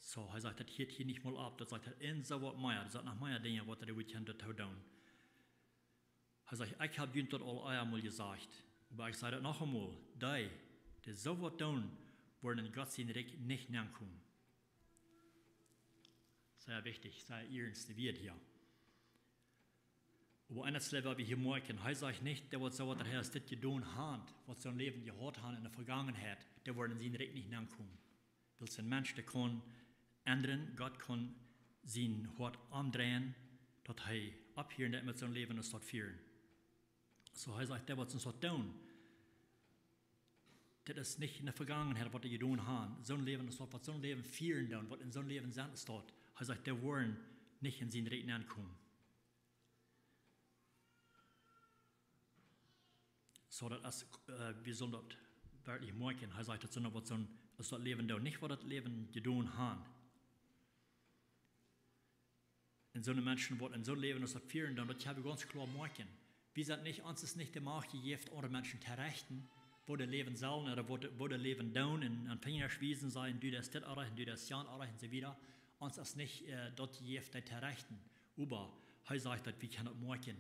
Soo, hee sajcht, daut hieet hia nich mol opp, daut sajcht hee, un soo waut mea. Doa sent noch mea Dinja, waut doa wudd kjennen doatoo doonen. Hee sajcht, ekj hab junt daut aul eemol jesajcht, oba ekj saj daut noch eemol, dee, dee soo waut doonen, woaren en Gott sien Rikj nich nenkomen. Sea wichtich, sea iernste Wieed hia. Oba eent es, waut wie hia moakjen, hee sajcht nich, dee waut soo waut, daut hee es dit jedonen haft, waut soon Läwen jehaut haft en de Vegangenheit, dee woaren en sien Rikj nich nenkomen. Wiels een Mensch, dee kaun endren, Gott kaun sien Hoat omdreien, daut hee opphieren deit met soon Läwen aus daut fieren. Soo, hee sajcht, dee waut soon waut doonen, daut es nich en de Vegangenheit, waut dee jedonen haben. Soon Läwen es daut, waut soon Läwen fieren doonen, waut en soon Läwen sent, es daut. Hee sajcht, dee woaren nich en sien Rikj nenkomen. Soo, daut es, äh, wie sellen daut werkjlich moakjen. Hee sajcht, daut sent waut soon, aus daut Läwen doonen, nich waut daut Läwen jedonen haben. En soone Menschen, waut en soon Läwen aus daut fieren, dan daut hab wie gaunz kloa moakjen. Wie sent nich, ons es nich de Macht jejäft, aundre Menschen to rechten, woo dee läwen sellen, ooda woo dee, woo dee läwen doonen, un aun Finjasch wiesen, sajen, du deist dit orrajcht, du deist jan orrajcht, un soo wieda. Ons es nich, äh, daut jejäft, dee to rechten. Oba hee sajcht, daut wie kjennen daut moakjen.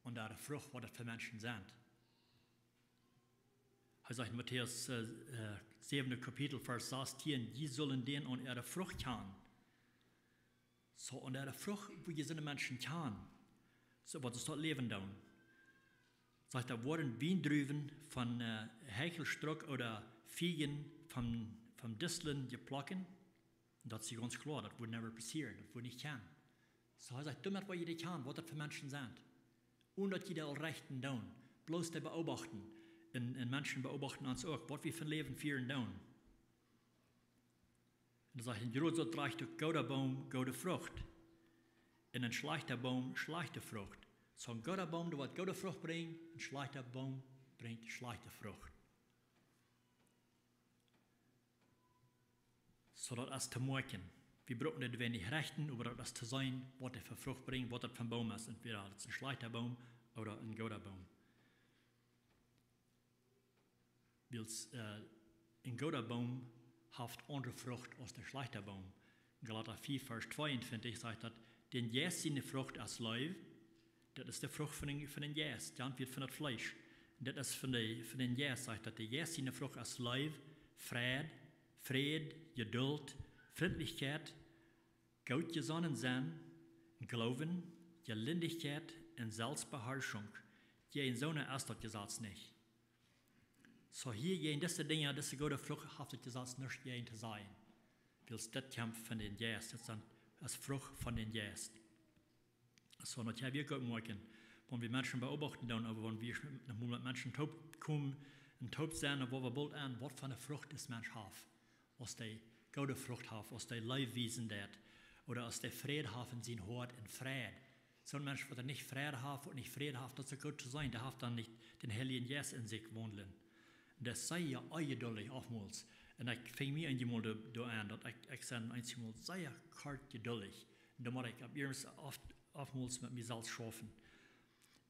Un doa de Frucht, waut daut fa Menschen sent. Hee sajcht en Matäus, äh, äh, säwende Kapitel, Varsch sastieen, jie sellen dän aun äare Frucht kjanen. Soo, aun äare Frucht, woo jie soone Menschen kjanen. Soo, waut es daut Läwen dan? Sajcht, doa woaren Wiendruwen von, äh, Heichelstruck ooda Fiegen von, von Disteln jeplekjt? Daut es gaunz kloa, daut woat never passieren, daut woat nich kjennen. Soo, hee sajcht, doamet woa jie dee kjanen, waut daut fa Menschen sent. Onen daut jie dee aul rechten doonen, bloos dee beobachten. Un, un Menschen beobachten ons uk, waut wie fa een Läwen fieren doonen. Un dan sajcht hee, een Jroot soo drajcht uk gooda Boom, goode Frucht. Un een schlajchta Boom, schlajchte Frucht. Soo een gooda Boom, dee woat goode Frucht brinjen, een schlajchta Boom brinjt schlajchte Frucht. Soo daut es to moakjen. Wie brucken daut nich rechten, oba daut es to seenen, waut dee fa Frucht brinjt, waut daut fa een Boom es. Entwäda daut es een schlajchta Boom ooda een gooda Boom. Wiels, äh, een gooda Boom haft aundre Frucht aus een schlajchta Boom. Galata vea, Varsch tweeuntwintich sajcht daut, dän Jeist siene Frucht es Leew, daut es de Frucht von dän, von dän Jeist, daut woat von daut Fleesch. Un daut es von de, von dän Jeist, sajcht daut, de Jeist siene Frucht es Leew, Freid, Fräd, Jeduld, Frintlichkjeit, goot jesonnen sennen, Gloowen, Jelindichkjeit un Selfstbeharschunk. Jäajen soone es daut Jesaz nich. Soo hia jäajen dise Dinja, dise goode Frucht haft daut Jesaz nuscht jäajen to sajen. Wiels daut kjemt von dän Jeist, daut sent, es Frucht von dän Jeist. Soo, daut hab wie uk moakjen. Wan wie Menschen beobachten dan, ooda wan wie noch mol met Menschen toop komen un toop sennen, dan woa wie boolt aun, waut fa eene Frucht dis Mensch haft. Aus dee goode Frucht haft, aus dee Leew wiesen deit, ooda aus dee Fräd haft en sien Hoat un Freid. Soon Mensch, waut nich Freid haft, waut nich Fräd haft, daut es goot to seenen, dee haft dan nich dän Heiljen Jeist en sikj wonen. Un daut es sea onjeduldich oftmols. Un ekj funk mie eenjemol doa, doa aun, daut ekj, ekj sie eenjemol sea kort jeduldich. Un dan mott ekj opp eemol oft, oftmols met mie selfst schaufen.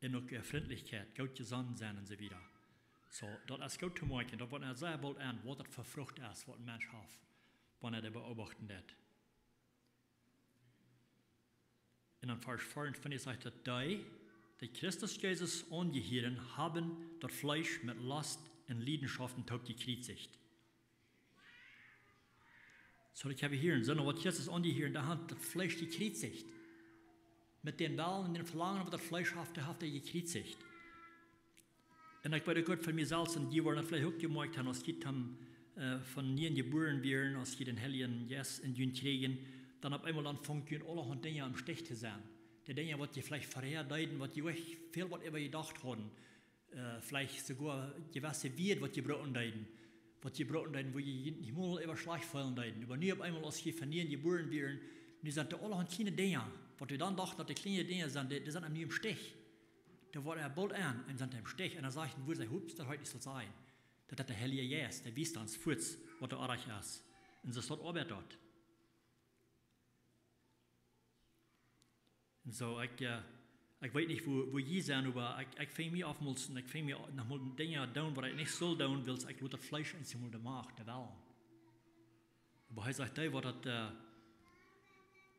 Un uk, äh, Frintlichkjeit, goot jesonnen sennen un soo wieda. Soo, daut es goot to moakjen. Daut woat ons sea boolt aun, waut daut fa Frucht es, waut een Mensch haft, wan hee dee beobachten deit. Un dan Varsch veeauntwintich sajcht daut, dee, dee Christus Jesus aunjehieren, haben daut Fleesch met Lost un Liedenschoften toop jekjriezicht. Soo, ekj hab hia een Sinn, waut Christus aunjehieren, dee haft daut Fleesch jekjriezicht. Met dän Wellen un dän Velangen, waut daut Fleesch haft, dee haft hee jekjriezicht. Un ekj weet uk goot von mie selfst, un jie woaren daut veleicht uk jemoakjt haben, aus jie dan äh, von nieem jebuaren wieren, aus jie dän Heiljen Jeist en junt kjrieejen, dan opp eemol dan fungen jie aun aulahaunt Dinja em Stich to sennen. De Dinja, waut jie veleicht verhäa deeden, waut jie uk väl waut äwa jedocht hauden, äh, veleicht soogoa jewesse Wieed, waut jie brucken deeden, waut jie brucken deeden, wua jie junt nich mol äwa schlajcht feelen deeden. Oba nu opp eemol, aus jie von nieem jebuaren wieren, nu sent doa aulahaunt kjliene Dinja, waut wie dan dochten, daut dee kjliene Dinja sent, dee, dee sent nu em Stich. Doa woat eena boolt aun, un sent em Stich. Un dan sajcht een Wuat, hups, daut haud nich sellen sennen. Daut es de Heilje Jeist, dee wiest ons fuaz, waut doa oajch es. Un soo es daut Oabeit doa. Un soo, ekj, äh, ekj weet nich, woo, woo jie sent, oba ekj, ekj finj mie oftmols, un ekj finj mie noch mol Dinja doonen, waut ekj nich sull doonen, wiels ekj lot daut Fleesch eensjemol de Macht, de Wellen. Oba hee sajcht, dee waut daut, äh,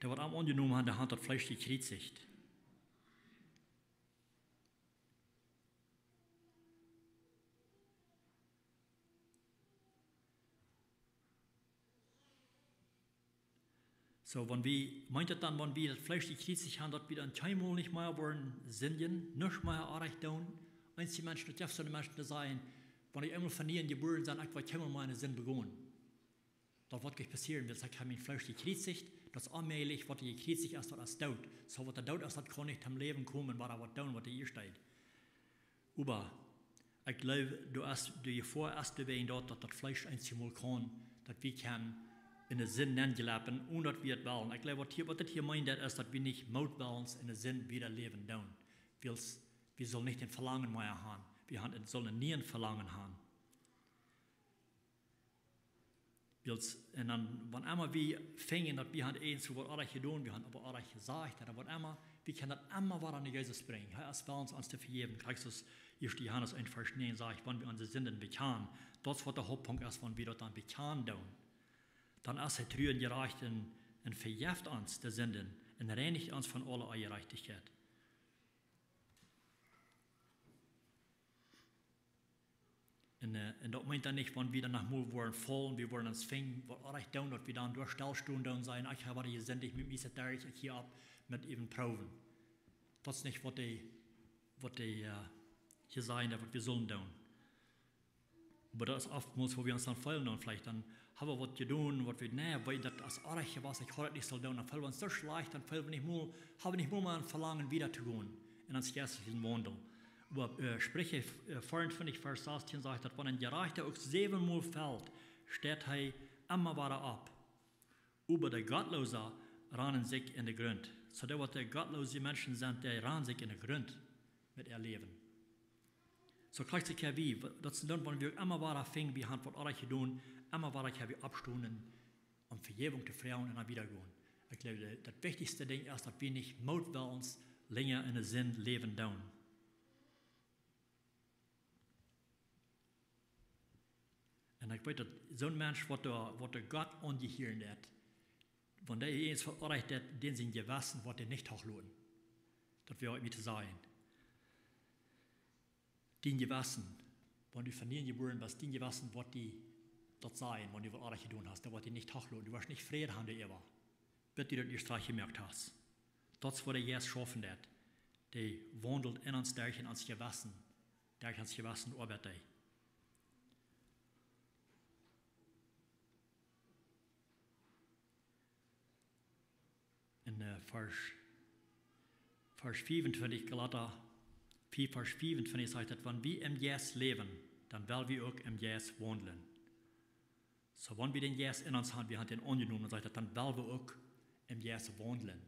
dee waut am aunjenomen haben, dee haft daut Fleesch jekjriezicht. Soo, wan wie, meent daut dan, wan wie daut Fleesch jekjriezicht haben, daut wie dan kjeenmol nich mea woaren sindjen, nuscht mea oajch doonen? Eenje Menschen, daut jeft soone Menschen, dee sajen, wan ekj eemol von nieem jebuaren sie, ekj woa kjeenmol mea eene Sind begonen. Daut woat nich passieren, wiels ekj hab mien Fleesch jekjriezicht, daut es onmäajlich, waut jekjriezicht es, daut es doot. Soo waut doot es, daut kaun nich tom Läwen komen, waut doa waut doonen, waut doa hia steit. Oba ekj jleew, doa es, de Jefoa es doawäajen daut, daut daut Fleesch eensjemol kaun, daut wie kjennen enne Sind nenjlappen, onen daut wie daut wellen. Ekj jleew, waut hia, waut daut hia meent, daut es, daut wie nich mootwellens enne Sind wieda läwen doonen. Wiels, wie sullen nich dän Velangen mea haben. Wie haben, sullen nie een Velangen haben. Wiels, un dan, wan emma wie finjen, daut wie haben irjentwua waut oajch jedonen, wie haben oba oajch jesajcht, ooda waut emma, wie kjennen daut emma wada no Jesus brinjen. Hee es wellens ons to vejäwen. Kjikj, soo aus ieeschte Johanes eent Varsch näajen sajcht, wan wie onse Sinden bekjanen, daut es waut de Hauptpunkt es, wan wie daut dan bekjanen doonen. Dan es hee tru un jerajcht un, un vejeft ons de Sinden un reinicht ons von aule Onjerajchtichkjeit. Un, äh, un daut meent dan nich, wan wie dan noch mol woaren faulen, wie woaren ons finjen, waut oajch doonen, daut wie dan doa stell stonen doonen, sajen, ekj hab wada jesindicht, met mie es et derch, ekj hia opp met äwen proowen. Daut es nich waut hee, waut hee, äh, hia sajcht, waut wie sullen doonen. Oba daut es oftmols, woo wie ons dan feelen, dan veleicht dan haben wie waut jedonen, waut wie, nä, wiels daut es oajch jewast, ekj haud daut nich sellen doonen, dan feelen wie ons soo schlajcht, dan feelen wie nich mol, haben wie nich mol mea een Velangen wieda to gonen en ons jeistlichen Waundel. Oba, äh, Spricha, äh, vea un twintich Varsch sastieen sajcht daut, wan een Jerajchta uk säwenmol felt, steit hee emma wada opp. Oba de Gottloose ranen sikj enne Grunt. Soo daut waut de gottloose Menschen sent, dee ranen sikj enne Grunt met äa Läwen. Soo krakjt soo aus wie, daut es dan, wan wie uk emma wada finjen, wie haben waut oajch jedonen, emma wada kjenn wie oppstonen, om Vejäwunk to froagen un dan wieda gonen. Ekj jleew, daut, daut wichtichste Dinkj es, daut wie nich mootwellens lenja enne Sind läwen doonen. Un ekj weet, daut soon Mensch, waut doa, waut doa Gott aunjehieren deit, wan dee eent veoarecht deit, dän sien Jewessen woat dee nich toochloten. Daut woa ekj mie to sajen. Dien Jewessen, wan du von nieem jebuaren best, dien Jewessen woat die daut sajen, wan du waut oajch jedonen hast, daut woat die nich toochloten. Du woascht nich Fräd haben doaräwa, bat du daut ieescht rajcht jemoakt hast. Daut es waut de Jeist schaufen deit. Dee waundelt en ons derch, en ons Jewessen. Derch ons Jewessen oabeit hee. En, äh, Varsch, Varsch fiefuntwintich, Galata fief, Varsch fiefuntwintich sajcht daut, wan wie em Jeist läwen, dan well wie uk em Jeist waundlen. Soo, wan wie dän Jeist en ons haben, wie haben dän aunjenomen, dan sajcht daut, dan well wie uk em Jeist waundlen.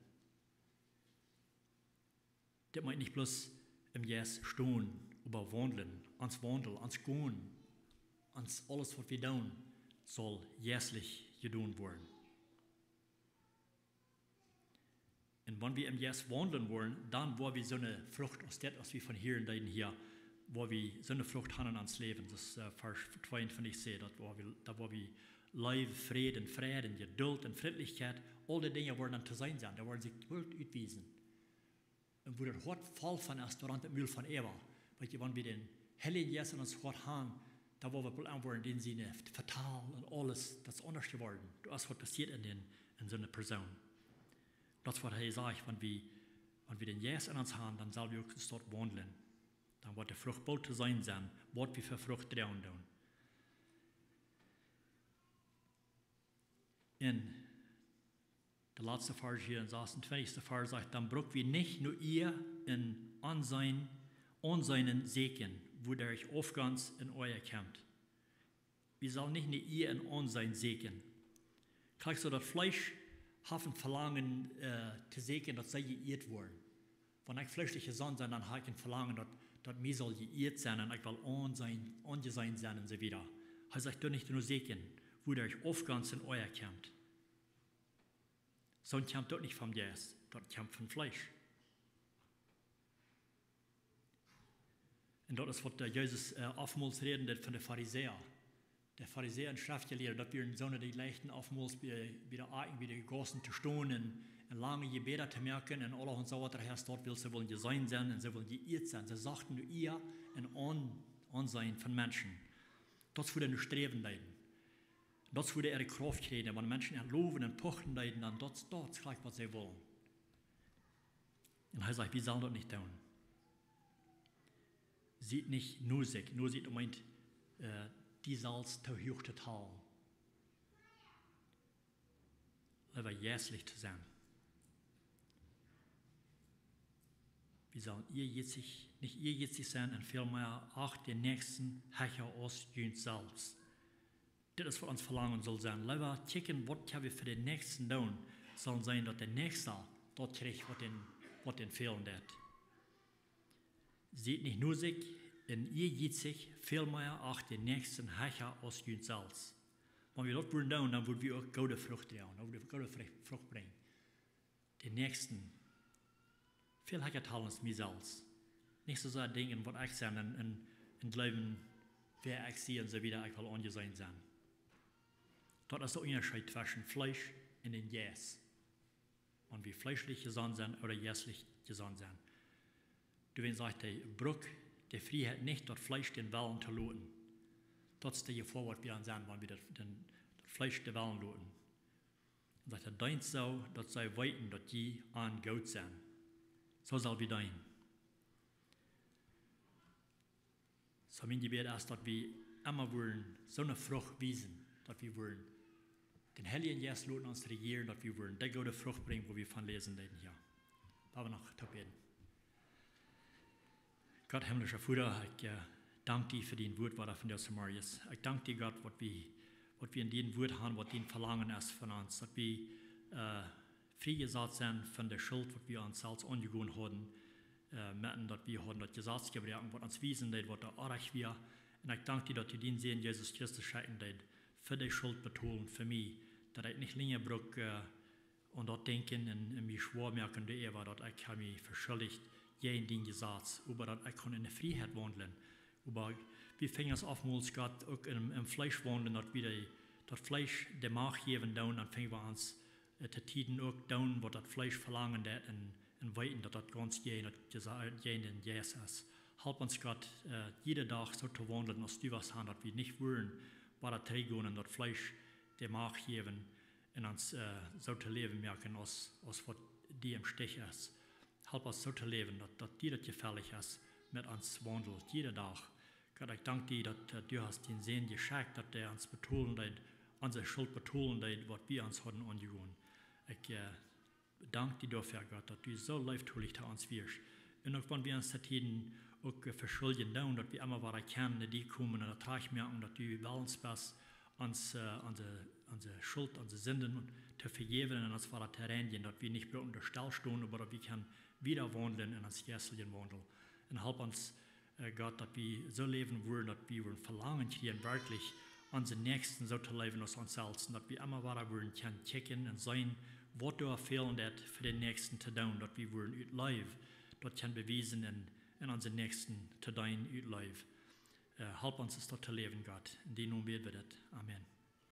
Dit meent nich bloos em Jeist stonen, oba waundlen, ons Waundel, ons Gonen, ons aules waut wie doonen, saul jeistlich jedonen woaren. Un wan wie em Jeist waundlen woaren, dan woa wie soone Frucht aus dit, aus wie von hieren deeden hia, woa wie soone Frucht haben en ons Läwen. Daut es, äh, Varsch tweeuntwintich sajcht, daut woa wie, daut woa wie Leew, Fräd, Freid, Jedult un Frintlichkjeit, aul dee Dinja woaren dan to seenen sennen, dee woaren sikj welt utwiesen. Un wua daut Hoat voll von es, doa rant daut Mul von äwa. Weetst du, wan wie dän Heiljen Jeist en ons Hoat haben, dan woa wie boolt aunwoaren, dän siene Vetal un aules, daut es aundasch jeworden. Doa es waut passieet en dän, en soone Persoon. Daut es waut hee sajcht, wan wie, wan wie dän Jeist en ons haben, dan sell wie uk soo waundlen. Dan woat de Frucht boolt to seenen sennen, waut wie fa Frucht droagen doonen. En de latste Varsch hia, em sastentwintichsten Varsch sajcht: Dan bruck wie nich no Ea un Aunseenen, Aunseenen säkjen, wuaderch Aufgonst un Oaja kjemt. Wie sellen nich no Ea un Aunseenen säkjen. Krakjt soo daut Fleesch haft een Velangen, äh, to säkjen daut see jeieet woaren. Wan ekj fleeschlich jesonnen sie, dan hab ekj een Velangen daut, daut mie saul jeieet sennen un ekj well aunseenen, aunjeseenen sennen un soo wieda. Hee sajcht: Doo nich no säkjen, wuaderch Aufgonst un Oaja kjemt. Soont kjemt uk nich vom Jeist, daut kjemt vom Fleesch. Un daut es waut, äh, Jesus, äh, oftmols räden deed von de Farisäa. De Farisäa un Schreftjelieede, daut wieren soone, dee jleichten oftmols bie, bie de Akjen, bie de Gaussen to stonen un, un lange Jebäda to moaken un aulahaunt soo waut, daut hee daut wull, see wullen jeseenen sennen un see wullen jeieet sennen. See sochten no Ea un Aun-, Aunseenen von Menschen. Daut es wua dee no sträwen deeden. Daut es wua dee äare Krauft kjrieejen, wan Menschen an lowen un puchen deeden, dan daut, daut es krakjt waut see wullen. Un hee sajcht: Wie sellen daut nich doonen. Siet nich no sikj, no sikj meent, äh, die selfst too huach to hoolen. Leewa jeistlich to sennen. Wie sellen ehrgeizig, nich ehrgeizig sennen un väl mea: Acht dän Näakjsten hecha aus junt selfst. Dit es waut ons Velangen saul sennen. Leewa kjikjen, waut kjenn wie fa dän Näakjsten doonen, saul sennen daut de Näakjsta daut kjricht, waut dän, waut dän fälen deit. Siet nich no sikj un ehrgeizig, väl mea: Acht dän Näakjsten hecha aus junt selfst. Wan wie daut wudden doonen, dan wudden wie uk goode Frucht droagen, dan wudden wie goode Frucht, Frucht brinjen. Dän Näakjsten väl hecha hoolen aus mie selfst. Nich soo sea denkjen waut ekj sie un, un, un jleewen, wäa ekj sie un soo wieda, ekj well aunjeseenen sennen. Daut es de Unjascheet tweschen Fleesch un dän Jeist. Wan wie fleeschlich jesonnen sent ooda jeistlich jesonnen sent. Doawäajen sajcht hee: Bruck de Frieheit nich, daut Fleesch dän Wellen to loten. Daut es de Jefoa, waut wie aun sent, wan wie daut, dän, daut Fleesch dän Wellen loten. Dan sajcht hee: Deent soo, daut see weeten, daut jie an goot sent. Soo sell wie deenen. Soo mien Jebäd es, daut wie emma wudden soone Frucht wiesen, daut wie wudden dän Heiljen Jeist loten ons rejieren, daut wie wudden dee goode Frucht brinjen, wua wie von läsen deeden hia. Lot ons noch toop bäden. Gott, himmlischa Voda, ekj, äh, dank die fa dien Wuat, waut doa von dise Morjes. Ekj dank die, Gott, waut wie, waut wie en dien Wuat haben, waut dien Velangen es von ons, daut wie, äh, friejesat sent von de Schult, waut wie ons selfst aunjegonen hauden, äh, met daut wie hauden daut Jesaz jebroaken, waut ons wiesen deed, waut doa orrajcht wia. Un ekj dank die, daut du dienen Sän Jesus Christus schekjen deetst, fa de Schult betolen fa mie, daut ekj nich lenja bruck, äh, aun daut denkjen un, un mie schwoa moaken doaräwa, daut ekj hab mie veschuldicht jäajen dien Jesaz, oba daut ekj kunn en de Frieheit waundlen. Oba wie finjen ons oftmols, Gott, uk em, em Fleesch waundlen, daut wie de, daut Fleesch de Macht jäwen doonen, dan finjen wie ons, äh, to Tieden uk doonen, waut daut Fleesch velangen deit un, un weeten, daut daut gaunz jäajen daut Jesa-, jäajen dän Jeist es. Help ons, Gott, äh, jieda Dach soo to waundlen, aus du west haben, daut wie nich wudden wada trigjgonen un daut Fleesch de Macht jäwen un ons, äh, soo to läwen moaken, aus, aus waut die em Stich es. Help ons soo to läwen, daut, daut die daut jefällich es met ons Waundel, jieda Dach. Gott, ekj dank die, daut, äh, du hast dienen Sän jeschekjt, daut hee ons betolen deed, onse Schult betolen deed, waut wie ons hauden aunjegonen. Ekj, äh, dank die doafäa, Gott, daut du soo leeftolich to ons wieescht. Un uk wan wie ons to Tieden uk, äh, veschuljen doonen, daut wie emma wada kjennen no die komen un daut trajcht moaken, daut du wellens best, ons, äh, onse, onse Schult, onse Sinden to vejäwen un ons wada to reinjen, daut wie nich brucken doa stell stonen, oba daut wie kjennen wieda waundlen en ons jeistlichen Waundel. Un help ons, äh, Gott, daut wie soo läwen wudden, daut wie wudden Velangen kjrieen, werkjlich onse Näakjsten soo to leewen aus ons selfst. Un daut wie emma wada wudden kjennen kjikjen un seenen, waut doa fälen deit fa dän Näakjsten to doonen, daut wie wudden ut Leew daut kjennen bewiesen un, un onse Näakjsten to deenen ut Leew. Äh, help ons daut to läwen, Gott. En dienen Nomen bäd wie dit. Amen.